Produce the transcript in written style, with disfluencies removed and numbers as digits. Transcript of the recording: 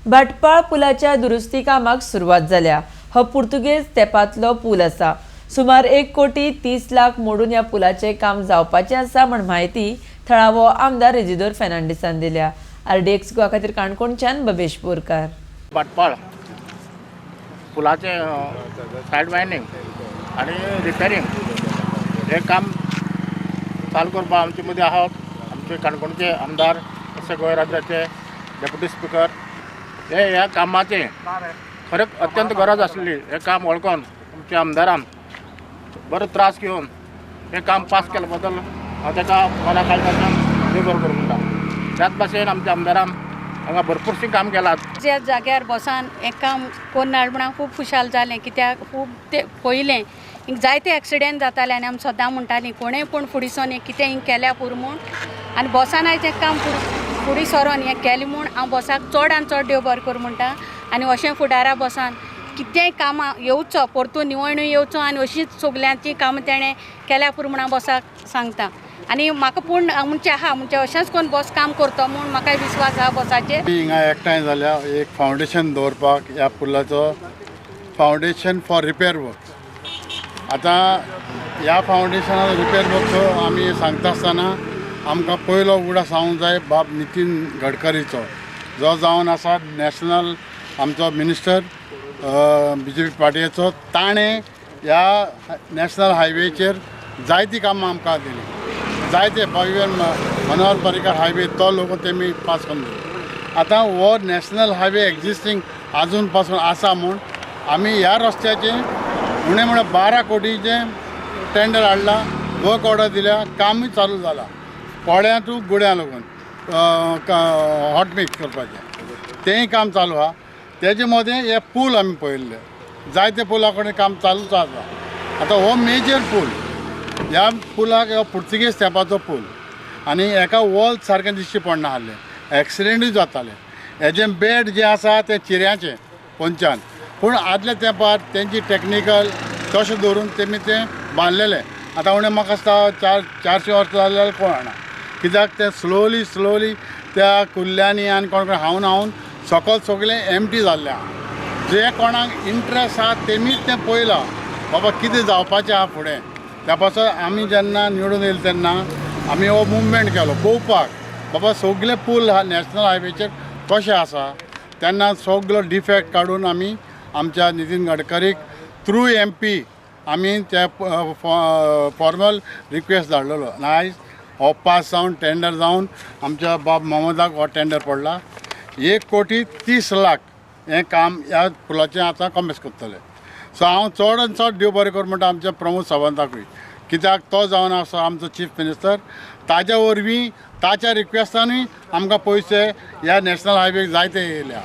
भाटपाळ पुलाच्या दुरुस्ती कामाक सुरवात जाल्या. हो पुर्तुगेज तेंपांतलो पूल आसा. सुमार 1 कोटी 30 लाख मोडून ह्या पुलाचें काम जावपाचें आसा म्हण म्हायती थळावो आमदार रेजिदोर फेर्नांडीसान दिल्या. आरडीएक्स गोवा खातीर काणकोणच्यान बबेश बोरकार. भाटपाळ पुलाचें सायड वायनींग आनी रिपेरींग हें काम चालू करपाक आमचे मदीं आहात आमचे काणकोणचे आमदार तशें गोंय राज्याचे डेप्युटी स्पिकर. हे ह्या कामाचें खरेंच अत्यंत गरज आसली. हें काम वळखून आमच्या आमदारान बरो त्रास घेवन हें काम पास केल्या बद्दल हांव ताका मना काळजाच्यान देव बरो करूं म्हणटा. त्याच भाशेन आमच्या आमदारान हांगा भरपूरशीं काम केलां. ज्या जाग्यार बसान हें काम कोन्न हाडलें म्हूण हांव खूब खुशाल जालें, कित्याक खूब ते पयलें हिंग जायते एक्सिडेंट जाताले आनी आमी सदां म्हणटालीं, कोणेय पूण फुडें सोन हें कितें हिंग केल्या पुरो म्हूण. आनी बॉसान आयज हें काम फुडें सरोन हें केलें म्हूण हांव बॉसाक चड आनी चड देव बरें करूं म्हणटा. आनी अशें फुडारा बॉसान कितेंय कामां येवचो, परतून निवडणूक येवचो आनी अशींच सगल्यांचीं कामां तेणें केल्या पुरो म्हूण हांव बॉसाक सांगता. आनी म्हाका पूण म्हणचे आहा, म्हणजे अशेंच कोन्न बॉस काम करतो म्हूण म्हाकाय विस्वास आहा बॉसाचेर. हिंगा एकठांय जाल्या एक फावंडेशन दवरपाक ह्या पुलाचो, फावंडेशन फॉर रिपेर वर्क. आतां ह्या फावंडेशनाचो रिपेर वर्क आमी सांगता आसतना आमकां पयलो उगडास जावंक जाय बाब नितीन गडकरीचो, जो जावन आसा नॅशनल आमचो मिनिस्टर बीजेपी पार्टीचो. ताणें ह्या नॅशनल हायवेचेर जायतीं कामां आमकां दिलीं, जायते, इवन मनोहर पर्रीकर हायवे तो लोक तेमी पास करून दिलो. आतां हो नॅशनल हायवे एग्जिस्टींग आजून पासून आसा म्हूण आमी ह्या रस्त्याचें उणें म्हळ्यार 12 कोटीचें टेंडर हाडलां, वर्क ऑर्डर दिल्या, कामूय चालू जालां. पोळ्यां टू गुड्यां लागून हॉट मिक्स करपाचें तेंय काम चालू आहा. तेजे मदें हे पूल आमी पळयल्ले, जायते पुला कडेन काम चालूच आसा. आतां हो मेजर पूल, ह्या पुलाक, हो पुर्तुगेज तेंपाचो पूल आनी हेका वॉल सारकें दिश्टी पडना आसलें, एक्सिडेंटूय जाताले. हेजें बेड जें आसा तें चिऱ्याचें पोंच्यान, पूण आदल्या तेंपार तेंची टॅक्निकल तशें दवरून तेमी तें बांदलेलें. आतां उणें म्हाका दिसता 400 वर्सां जालें जाल्यार कोण जाणा, कित्याक तें स्लोली स्लोली त्या कुल्ल्यांनी आनी कोण कोण हावन हावन सकल सगळें एमटी जाल्लें आहा. जे कोणाक इंट्रस्ट आहा तेमीच तें पळयलां, बाबा कितें जावपाचें आहा फुडें. त्या पासून आमी जेन्ना निवडून येयले तेन्ना आमी हो मुवमेंट केलो पळोवपाक, बाबा सगळे पूल नॅशनल हायवेचेर कशे आसा. तेन्ना सगलो डिफेक्ट काडून आमी आमच्या नितीन गडकरीक थ्रू एमपी आमी ते फॉर्मल रिक्वेस्ट धाडलेलो आनी आयज हो पास जावन, टेंडर जावन आमच्या बाब मोहम्मदाक हो टेंडर पडला. 1 कोटी 30 लाख हें काम ह्या पुलाचें आतां कॉमेस करतले. सो हांव चड आनी चड देव बरें करूं म्हणटा आमच्या प्रमोद सावंताकूय, कित्याक तो जावन आसा आमचो चीफ मिनिस्टर. ताज्या वरवीं, ताच्या रिक्वेस्टानूय आमकां पयशे ह्या नॅशनल हायवेक जायते येयल्या.